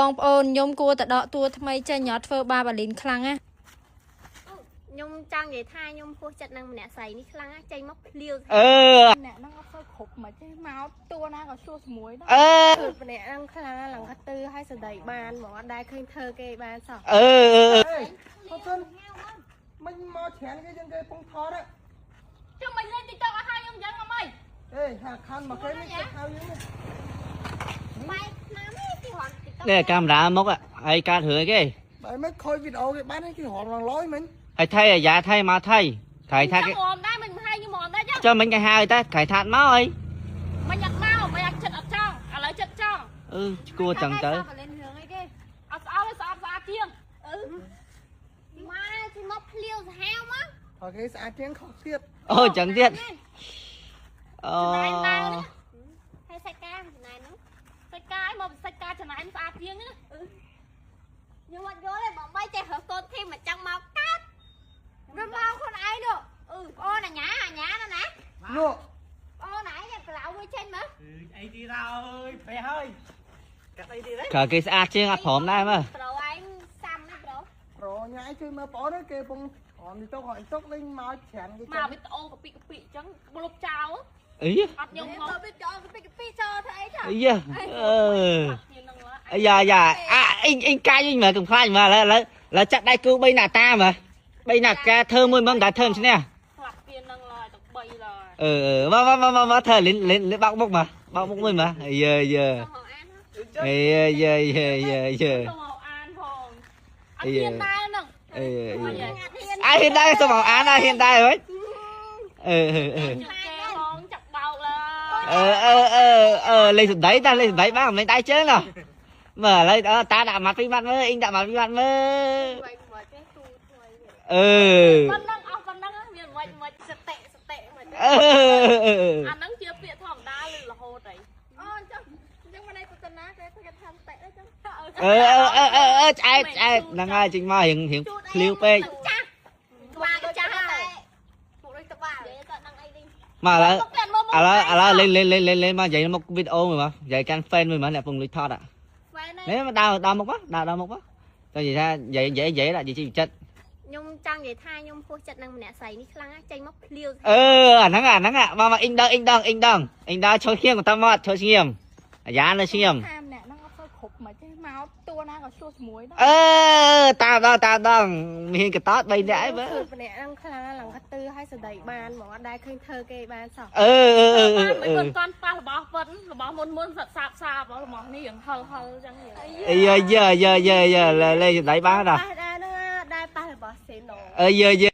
បងប្អូនខ្ញុំគួរតែដកតួថ្មីចេញអត់ធ្វើបាបអាលីនខ្លាំងណា ខ្ញុំចង់និយាយថាខ្ញុំហួសចិត្តនឹងម្នាក់ស្រីនេះខ្លាំងណាស់ចេញមកភ្លាវ អឺ អ្នកហ្នឹងអត់សូវគ្រប់មិនទេមកតួណាក៏សួរស្មួយដែរ អឺ ម្នាក់ហ្នឹងខ្លាំងឡើងកទឺឲ្យសដីបានហ្មងអត់ដែលឃើញធ្វើគេបានសោះ អឺអឺ អេហូសិនមិញមកច្រើនគេយើងគេពងថត ចុះមិនលេង TikTok ឲ្យខ្ញុំយ៉ាងមកមិន អេហាខាន់មកគេមិនគេហៅយើងនេះ បាយឆ្នាំនេះគេរត់ TikTok នេះកាមេរ៉ាមុខហើយកើតរឿងអីគេ បើមិនខូចវីដេអូគេបានគេរំឡើងលយមិញ ហើយថៃអាយ៉ាថៃមកថៃថៃថាគេ ចាំរំដែរមិនឲ្យខ្ញុំរំដែរចឹង ចុះមិញគេហៅតែថៃថាត់មកអី មិនអត់មកមិនអត់ចិត្តអត់ចង់ឥឡូវចិត្តចង់ អឺឈួចឹងទៅ លេងរឿងអីគេ អត់ស្អប់ទេស្អប់ស្អាតជាង អឺមកជិះមកភ្លាវសាហាវមក ថតគេស្អាតជាងខុសទៀត អូចឹងទៀតអូ ចំណែនដែរនេះ ហើយសាច់ការចំណែនហ្នឹង សាច់កាយមកសាច់ការចំណែនស្អាតជាងណា ខ្ញុំអត់យល់ទេបងបីចេះរើសកូនធីមមកចង់មកកើតរំមកខ្លួនឯងនោះអឺបងអូនអាញាអាញាណាណា នោះ បងអូនឯងកឡៅវាចេញមើល អីទៀតអើយប្រេះហើយកាត់អីទៀតហ៎ ក្រៅគេស្អាតជាងអត់ព្រមដែរមើល ប្រូឯងសាំនេះប្រូ ប្រញ៉ាយជួយមើលបងនេះគេពងរំទៅហត់ទុកលេងមកច្រើនគេ មកវីដេអូកពីកពីចឹងលុបចោល អី អត់ខ្ញុំមក ទៅវីដេអូកពីកពីចូលធ្វើអីចា អីអឺ គ្នានឹង អាយ៉ាយ៉ាអាអ៊ីងអ៊ីងកាយវិញមើលកុំខ្លាចមើលឥឡូវឥឡូវឥឡូវចាក់ដៃគូ3ណាតាមើល3ណាការធ្វើមួយមើលមិនដែលធ្វើមិនឈ្នះ ស្លាប់គ្នានឹងឡើយទាំង3ឡើយ អឺមកមកមកមកធ្វើលិនលិនបោកមុខមកបោកមុខមួយមកយើយើ មកអាន អេយយយយយ ទៅមកអានផងអត់ហ៊ានដែរហ្នឹង អេ អត់ហ៊ាន អាហ៊ានដែរសុំអានហ៊ានដែរហ៎អឺអឺ គេផងចាក់បោកឡើយ អឺអឺអឺអឺលេងសំដីតាលេងសំដីបានមិនលេងដៃជើងណោះមើលឥឡូវតាដាក់ម៉ាត់ពីរម៉ាត់មើលអ៊ីងដាក់ម៉ាត់ពីរម៉ាត់មើល វិញមកទេទូថ្មី អឺ ប៉ុណ្ណឹងអស់ប៉ុណ្ណឹងមានមិនមិន សតិសតិមក អឺ អាហ្នឹងជាពាក្យធម្មតាឬរហូតអី អូអញ្ចឹងអញ្ចឹងមកនេះពុទ្ធណាគេគេថាសតិដែរចឹង អឺអឺអឺអឺឆ្អែតឆ្អែតហ្នឹងហើយចេញមករៀងរៀងភ្លាវពេក ចាស់ក្បាលចាស់តែ ពួកដូចតបា និយាយក៏ដឹងអីវិញ មកឥឡូវ ទុកតែមើល ឥឡូវឥឡូវលេងលេងលេងលេងលេងមកនិយាយមកវីដេអូមួយមកនិយាយកាន់ fan មួយមកអ្នកពងលុយថត ហ្វែន នេះមកដើរដើរមុខមកដើរដើរមុខមកតែនិយាយថានិយាយនិយាយនិយាយដាក់និយាយជីវិតចិត្ត ខ្ញុំចង់និយាយថាខ្ញុំហួសចិត្តនឹងម្នាក់ស្រីនេះខ្លាំងណាស់ចេញមកភ្លាវ អឺអាហ្នឹងអាហ្នឹងមកមកអ៊ីងដងអ៊ីងដងអ៊ីងដងអ៊ីងដងឈុតឈៀងតាមមកឈុតឈៀងអាយ៉ានៅឈៀង ថាម្នាក់ហ្នឹងអត់សូវគ្រប់មិនទេមកតួណាក៏សួរស្មួយដែរ អឺតាមដងតាមដងមានកតត3នាក់អីមើល ម្នាក់ហ្នឹងខ្លាំងឡើងកទឺឲ្យសដីបានហ្មងអត់ដែលឃើញធ្វើគេបានសោះ អឺអឺអឺ មិន អឺ មិនតាន់ប៉ះរបស់ពិតរបស់មុនមុនសាបសាបសាបរបស់នេះរៀងហិលហិលចឹង អីយើយើយើយើលេងដៃបានដល់ ប៉ះដែរហ្នឹងដែរប៉ះរបស់សេណូ អឺយើយើ